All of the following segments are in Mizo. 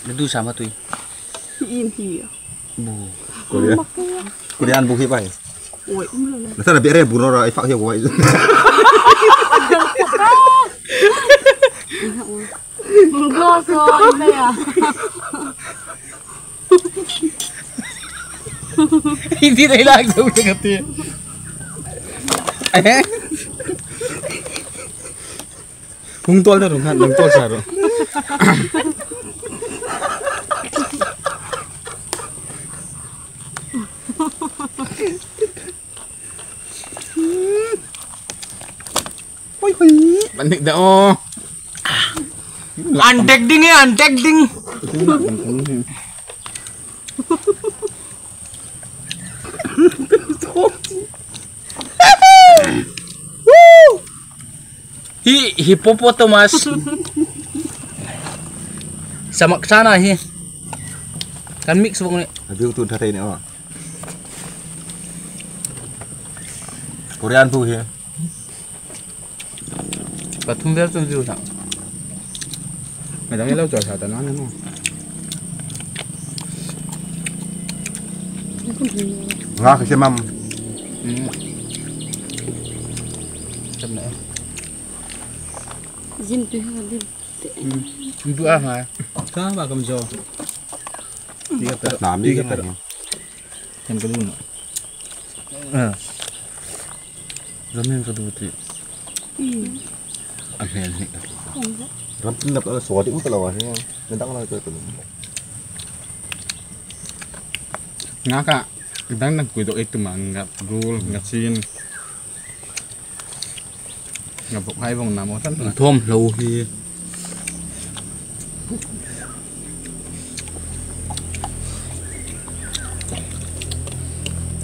Du sama tui. Korean. Korean bu hi bai. Nasa na bere bu no ra ifak hi wai. Hindi na ilang sa ulo kati. Eh? Hung tol na ro nga lang tol sa ro. Bandik da oh. Antek ding eh, antek ding. Hi hippopotamus. Samak sana hi. Kan mix bong ni. Abi tu thai ne o. Korean bu hi. Pathum vel chun view na. Mày đang lâu chờ sao tao nói nữa không? Nga kasi ma'am. Chăm nữa. Jim tuy hơn đi. Chúng tôi ăn hả? Sao bà cầm giò? Nam đi cái này. Em cái luôn. Ờ. Ramen ka duti. Ang hel ni. Ram tinap ala suwati mo talawa niya. Nandang lang ito. Nga ka. Dang nang kuido ito man nga rule nga sin. Nga bok hai vòng nằm ở thân. Thom lâu hi.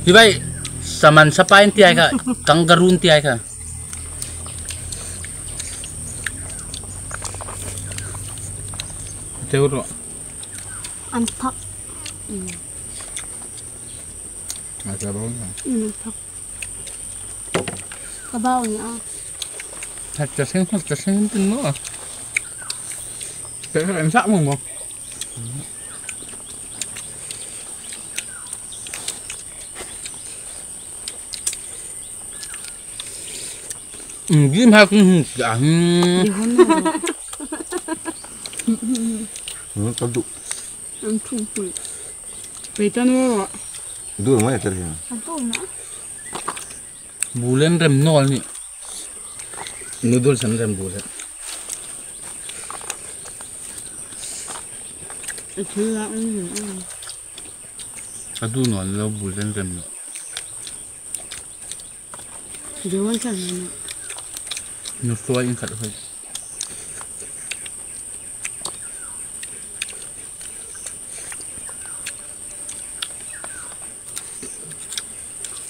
Di ba saman sa pain tiay ka, kangaroo tiay ka. Theo rồi. Ăn thóc. À cái bao Ừ, thóc. Cái bao nhỉ? Thật cho xem tin nữa. Thế em sắp mừng không? Ừ, ghim hai cũng dạ. Ừ, tao dụ. Ăn thùng thùng. Về cho nó. Dụ mới tới rồi. Ăn thùng nữa. Bù lên rem nol nhỉ. Noodles ăn rem bù lên. Thứ ăn. À du nol lo bù lên rem nol. Điều ăn chẳng. Nó xôi in thật thôi.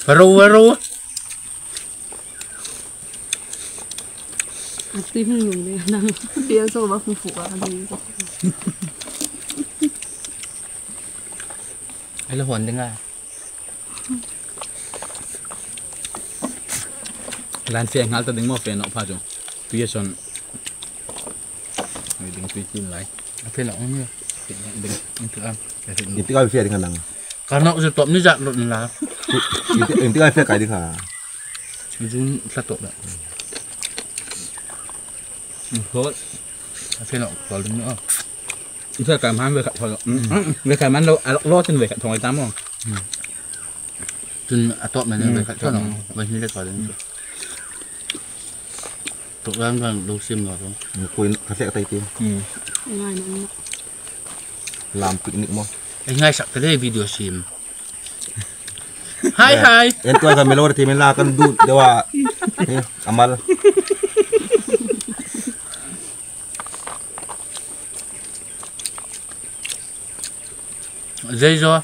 Ru ru. À tuy không dùng để năng. Bia sâu vào phụ phụ à đi. Anh là hồn tiếng à. Lan phía ngal ta đứng một phía nọ pha chung. Tuy son. Người đứng tuy chim lại. Phía nọ cũng như. Đứng thử ăn. Inti ka phía đứng nang. Cả nọ rồi tọm như dạng lộn là. Inti ka phía cái đứng hả? Run sát tọm đấy. Thôi. Phía nọ có đứng nữa. Thế cả mán về cả thôi. Về cả mán đâu lo trên về cả thằng tám không? Trên tọm này về cả thằng nó. Vậy như thế có đứng. Tụi em đang đâu xem rồi không? Quên khá tay tiên. Làm picnic mo. Anh ngay sắp tới đây video xem. Hi hi. Em tôi cái melo thì mình là con đun đâu à? Amal. Dây rồi.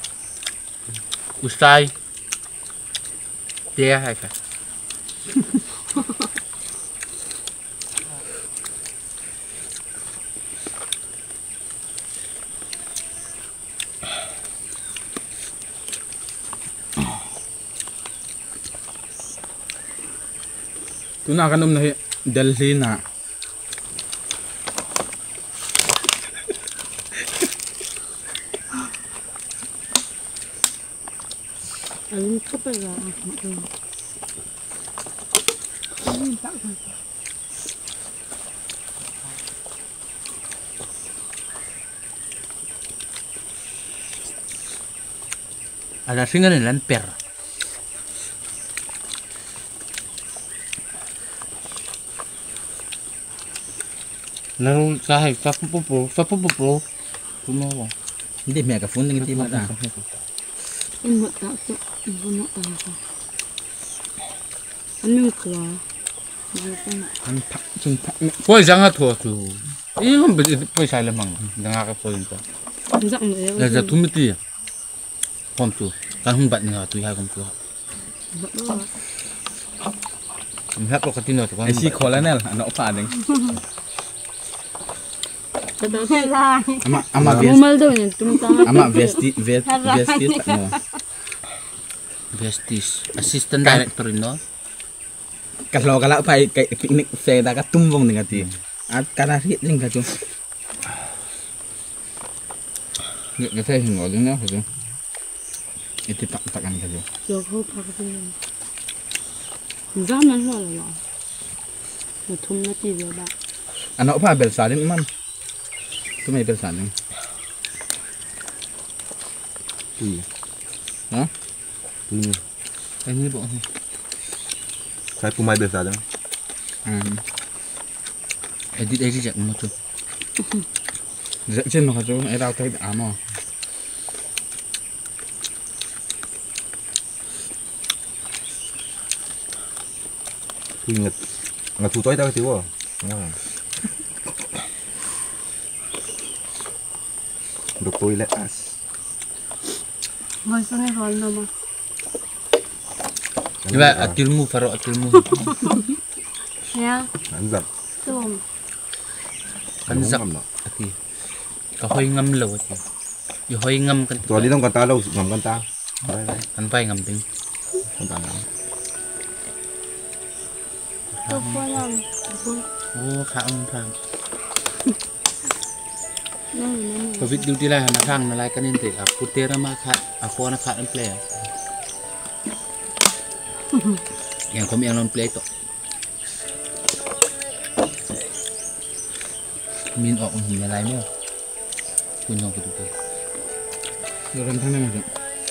Usai. Tia hay cả. Tu na kanum na hi Delhi na. Ada singan lan per. Lalu saya sapu sapu sapu semua. Hindi mẹ cả phun lên cái tim à. Koi jangan tua tu. Ini kan beri saya lemang. Jangan aku phone tu. Dah jatuh mati. Kom tu. Kan hun bat ni tu ya kom tu. Mihak ko katino tu. Ai si khola nel ano pa ding. Ama ama ama vesti vesti no. Vestis assistant director no. Kalau kalau pai picnic fe da ka tum vong ding ati. At kana ri ding ka chu. Nggak saya hingga ding na ka. Itu tak takkan ka chu. Yo ko pa ka ding. Zaman lo lo. Mo thum na ti lo ba. Ano pa bel sa ding man. Tu mai bel sa ding. Tui. Hả? Tui. Anh như bộ này. Saya pun mai bel sa ding. Edit edit jak mo tu. Dạ trên nó chú ấy đào thấy ám à. Tui ngật ngật thu tối tao thiếu à. Được tôi let us. Voi sana hol nama. Coba atilmu faro atilmu. Ya. Anzap. Tum. Anzap. Ati. Ka hoi ngam lo ati. I hoi ngam kan. Tuan đi đông kan ta đâu ngam kan ta. Kan pai ngam ting. Kan ta ngam. Tu pun. Oh, khang phang. Covid duty lai hana khang na lai kanin te a putera ma khat a phone khat an play. Yang kom yang non play to. Min ok hin lai mo. Kun nong tu tu. Rồi thằng này mà.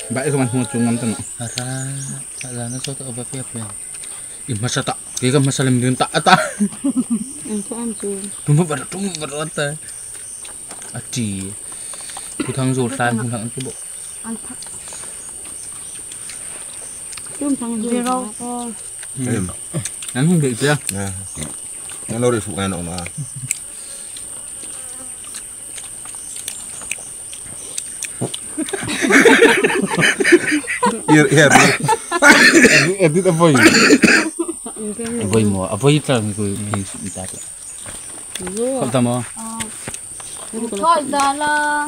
Bãi không ăn hoa chung ngam tan. Ara, ala na so to ba pia pia. I masa tak, ke ka masa lem din tak ta. Em ko am chu. Tum ba tum ba ta. Ati. Ku thang zo san ku thang tu bo. An thak. Tum thang zo. Anh không bị chưa? Nó đâu để phụ anh nó mà. Hier hier. Edit avoid. Avoid mo, avoid ta ko ni ta. Không tao mà. Thôi ra là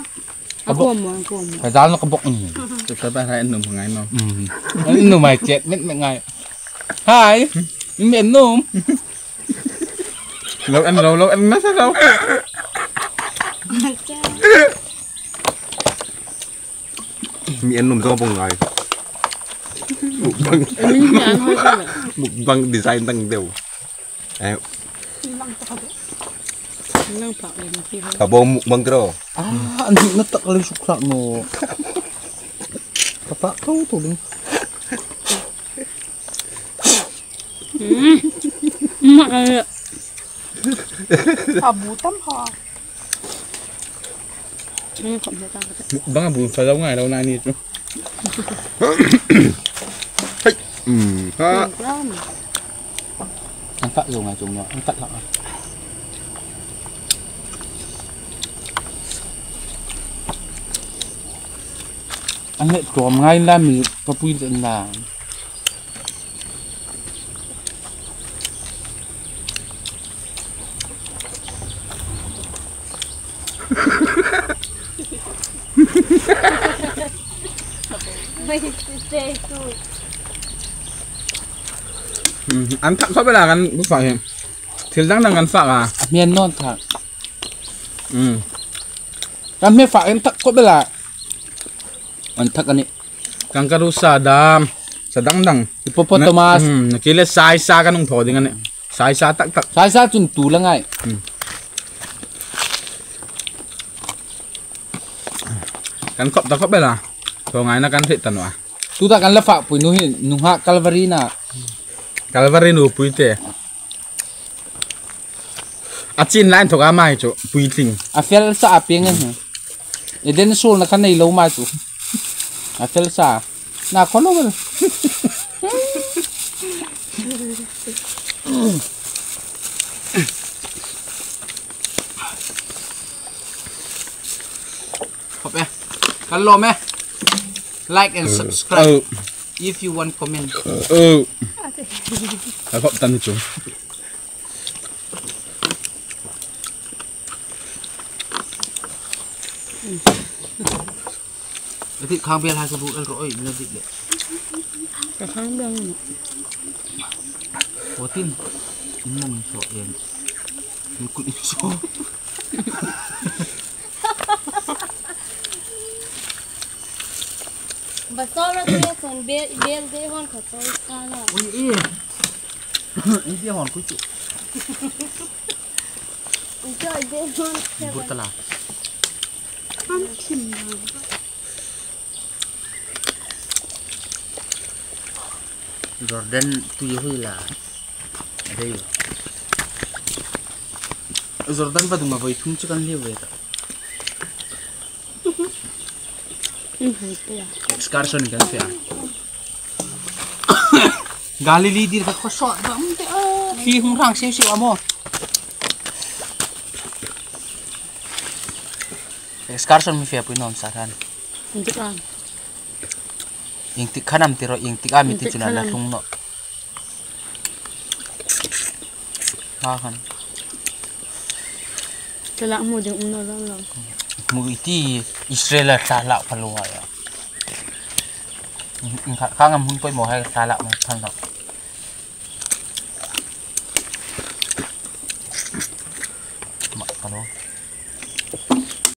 Ako mo, ako mo. Phải ra nó có bọc nhỉ. Tụi tao phải ăn nùm hàng ngày mà. Nùm mày chết mẹ mẹ ngày. Hai, mẹ nùm. Lâu ăn lâu lâu ăn nó sao đâu. Mẹ nùm do bằng ngày. Mukbang. Mukbang design tăng đều. Em. Cả bông mukbang rồi. À, anh nó tắc lên sụp sạc nó. Cà phá thâu thủ đứng. Mẹ. À bú tắm họ. Mukbang bún phải đâu ngày đâu nay nè chú. Anh phát dùng ngày dùng nhỏ, anh phát lọ. Anh lại trộm ngay là mình có bùi là Ăn thẳng có phải là ăn bún phở hiện thiếu răng đang ăn phở à miền non thẳng ăn miền phở em thẳng có phải là ăn thẳng anh ấy Kangaroo sa dam sa dang dang. Hippopotamus. Kile sai sa kan ung tho ding ane. Sai sa tak tak. Sai sa chun tu la ngai. Kan khop ta khop bela. Tho ngai na kan thit tanwa. Tu ta kan la fa pui nu hi nu ha Calvary na. Calvary nu pui te. A chin line thoka mai chu pui tling. A fel sa a peng an. Eden sul na khan nei lo ma chu. A fel sa. Na kholo bel. Khop e. Kan lo me. Like and subscribe. If you want comment. Ka khop tan chu. Thì khang bia hai cái vụ rồi nó bị lệ. Cái khang bia này. Có tin, mong sợ em, mình cũng sợ. Bà sao ra thế còn bia bia thế hòn khởi tôi sao nào? Ôi ý, ý bia hòn cuối chủ. Trời bia hòn. Bút ta là. Jordan tu ye la đây Jordan ba dunga voi thum chikan le we ta excursion kan fe Galilee dir ka kho dam te a khi hung rang siu siu amo excursion mi fe pui nom sa than ing tik khanam ti ro ing tik ami ti chuna la thlung no ha khan Kala mo ding umno lang lang mu iti Israel la tha la phalwa ya khang am hun poi mo hai tha la ma thang no